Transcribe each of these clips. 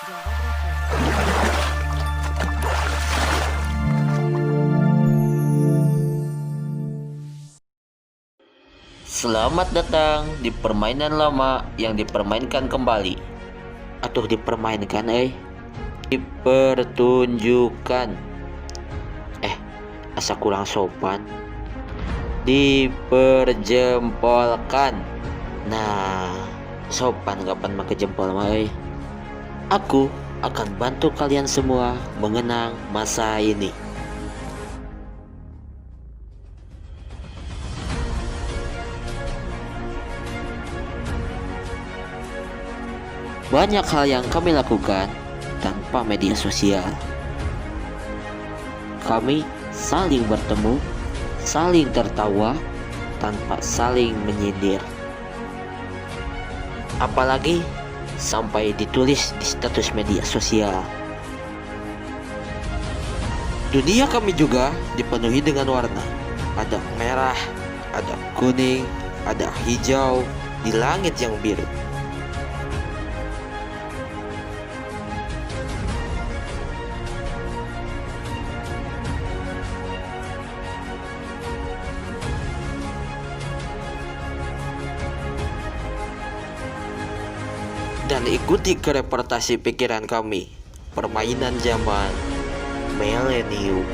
Java Broadcast. Selamat datang di permainan lama yang dipermainkan kembali. Atau dipermainkan eh. Dipertunjukkan. Eh, asa kurang sopan. Diperjempolkan. Nah, sopan kapan make jempol mah euy. Aku akan bantu kalian semua mengenang masa ini. Banyak hal yang kami lakukan tanpa media sosial. Kami saling bertemu, saling tertawa, tanpa saling menyindir. Apalagi sampai ditulis di status media sosial. Dunia kami juga dipenuhi dengan warna. Ada merah, ada kuning, ada hijau, di langit yang biru. Dan ikuti kereportasi pikiran kami. Permainan zaman milenium.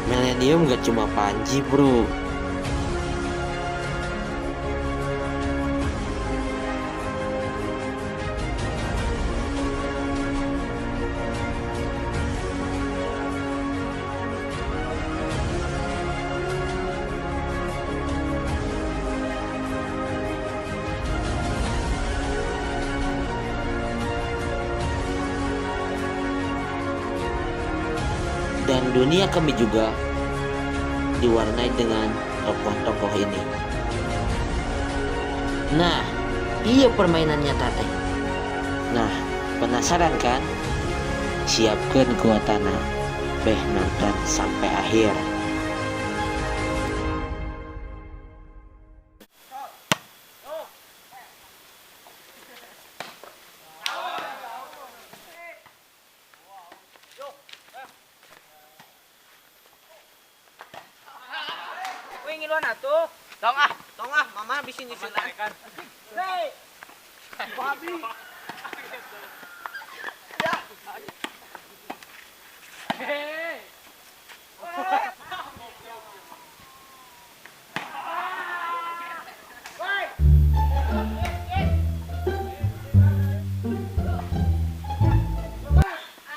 Milenium gak cuma Panji, bro. Dan dunia kami juga diwarnai dengan tokoh-tokoh ini. Nah, iya permainannya tate. Nah, penasaran kan? Siapkan kuotana. Beh nonton sampai akhir. Wih, ngiluan atuh. Tong ah, tong ah, mama bisa nyusul. Hei. Babi. Ya. Hei.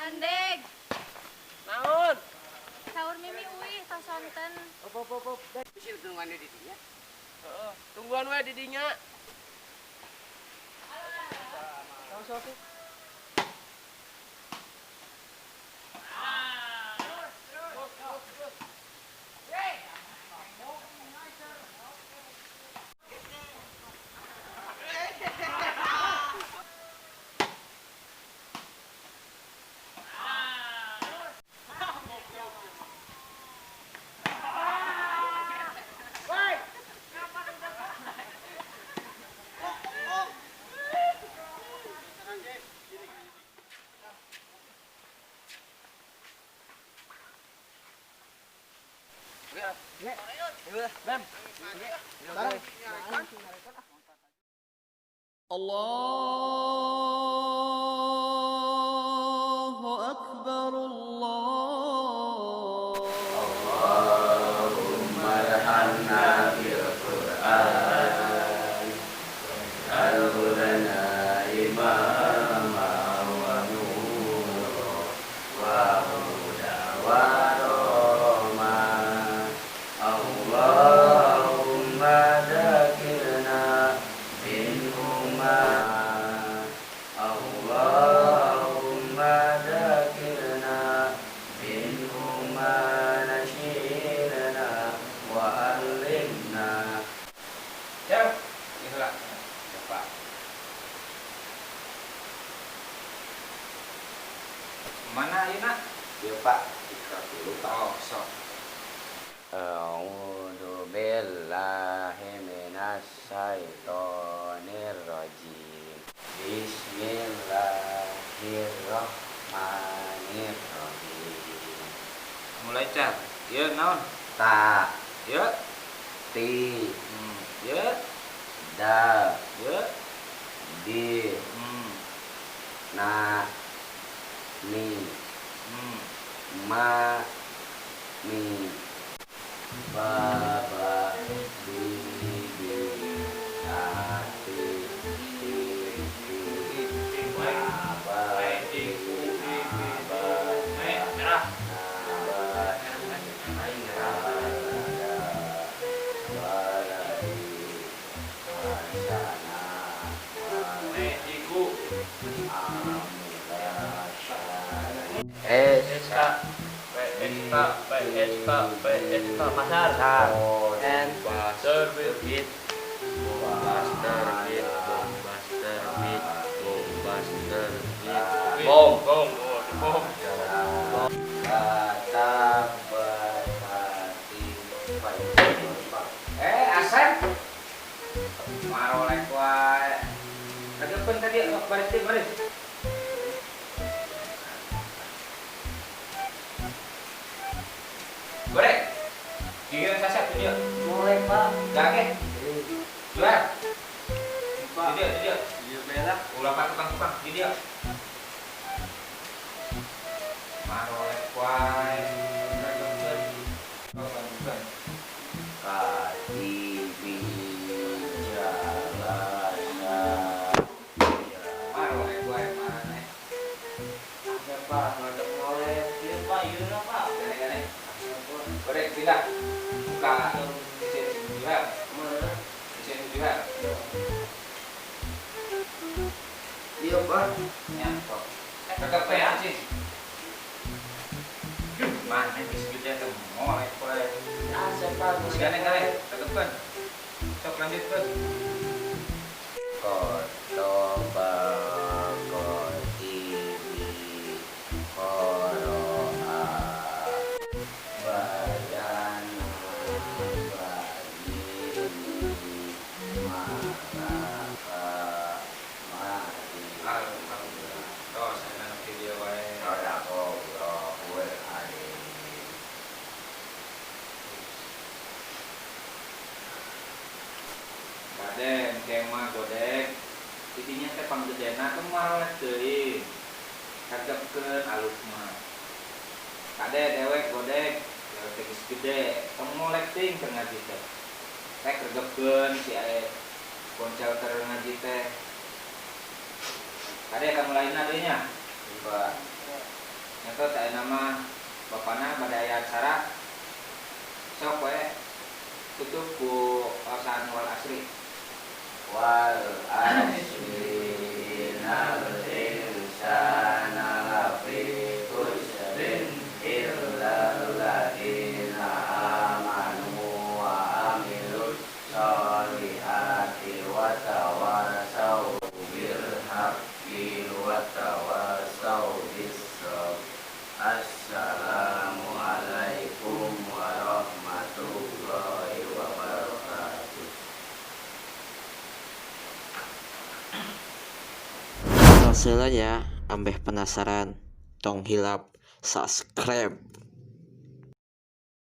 Andeg, Naon? Saur Mimi uih tos sonten. Op op op op. Bisa tungguan di dinya. Heeh, tungguan we di dinya. الله أكبر الله. اللهم ارحمنا بالقرآن واجعله لنا إماما ونورا وهدى ورحمة. اللهم ذكرنا منه ما اللهم ذكرنا منه ما نسينا وعلمنا. Ya, ini lah. Ya, Pak. Mana ayeuna? Ya, Pak, ikrar dulu, Pak. Oh, sok. أعوذ بالله من الشيطان الرجيم. بسم الله Rahim. Mulai car. Ieu naon? Ta, Ieu. ti, Ieu. da, Ieu. di, na, ni, ma, mi, ba, ba, bi, bi, ta, ti, ti, ti, ba, ba, ti, ba, Merah. ba, da, ba, di, asana, Iku. S S K P S K P S K P S K pasar. N Terbit. Bombas terbit. Bombas terbit. Bombas terbit. Bom. Bom. Bom. Kata batati. Asep. Marolek wae. Kagepen tadi baris teh baris. Goreng. Giliran sasat tuh dia. Mulai, Pak. Gak Jual. Pak. Di dia, di dia. Iya, bela. Ulah pak tukang-tukang, di dia. Marolek wae. Kagepen. Kagepen. Katibi jalasa. Marolek wae maneh. Ada, Pak. Ngadep mulai. Iya, Pak. Iya, Pak. Gane-gane. Goreng pindah. Buka mesin jual. Mana? Mesin jual. Iya, Pak. Ya, kok. Kagepen ya, sih. Mana geus gede teh molek wae. Asep, Pak. Gane-gane, kagepen. Sok lanjutkeun. Kotoba kotibi koroa bayana bayini maraka mari. Alhamdulillah. Tos, enak video wae. Sadaqallahul alim. Kaden, kema godek. Tidinya teh panggedena teh marolek teuing. Kagepkeun alus mah. Kade dewek godek, dewek teh geus gede, tong molek teuing keur ngaji teh. Rek regepkeun si ae boncel keur ngaji teh. Kade kamu lainna deui nya. Pak. Nyata teh ayeuna mah bapana bade aya acara. Sok we tutup ku waosan wal asri. Wal asri innal insana lafi khusrin illal ladzina amanu wa amilus solihati wa tawasaw bil haqqi wa tawasaw bis sabr. Assalamualaikum warahmatullahi wabarakatuh. Hasilnya ambeh penasaran, tong hilap subscribe.